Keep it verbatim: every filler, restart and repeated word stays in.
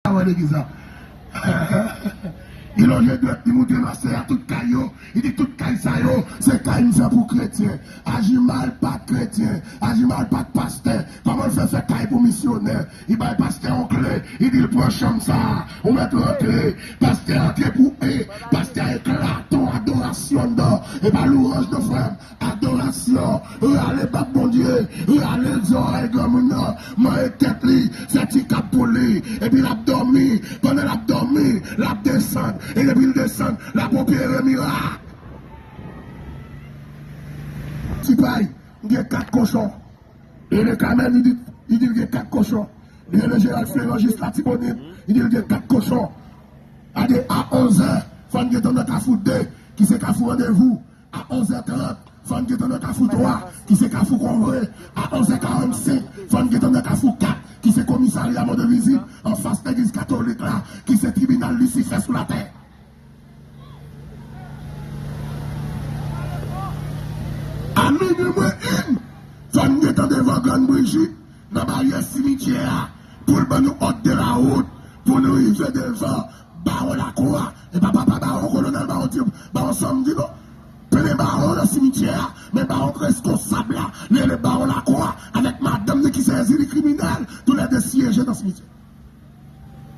Avan legliz la. Li lonje dwèt, li montre pastè a tout kay yo. Li di tout kay sa yo, se kay m fè pou kretyen. Ajimal pa t kretyen. Ajimal pa t pastè. Kòman l fè fè kay pou misyonè? Li bay pastè yon kle. Li di l pran chanm sa a. Ou mèt rantre. Pastè antre pou e. Pastè eklate yon adorasyon anndan. E pa louwanj non frè m. Adorasyon, rale bab Bondye, rale zòrèy granmoun nan, mare tèt li, fè ti kap pou li, epi l ap dòmi, pandan l ap dòmi, l ap desann, e depi l desann, l ap opere mirak. Ti pay, m gen kat kochon. Rele Kamèl, li di, li di l gen kat kochon. Li rele Jeral Fleran jis Latibonit, li di l gen kat kochon. Ade a onzè, fò n gentan nan Kafou de, ki se Kafou Randevou. A onzè trant, fò n gentan nan Kafou twa, ki se Kafou Konvre. A onzè karannsenk, fò n gentan nan Kafou kat, ki se komisarya Mondevizit, anfas legliz katolik la, ki se tribinal Lisifè sou latè. A minui mwen en, fò n gentan devan Grann Brijit, nan baryè simityè a, pou l ban nou òd de la wout, pou nou rive devan bawon lakou a. E pa papa bawon, kolonèl bawon, ti bawon Sanmdi non. Plen bawon nan simityè a, men bawon k reskonsab la, li rele bawon lakou a, avèk madanm li ki se Ezili kriminèl, toulède siyeje nan simityè.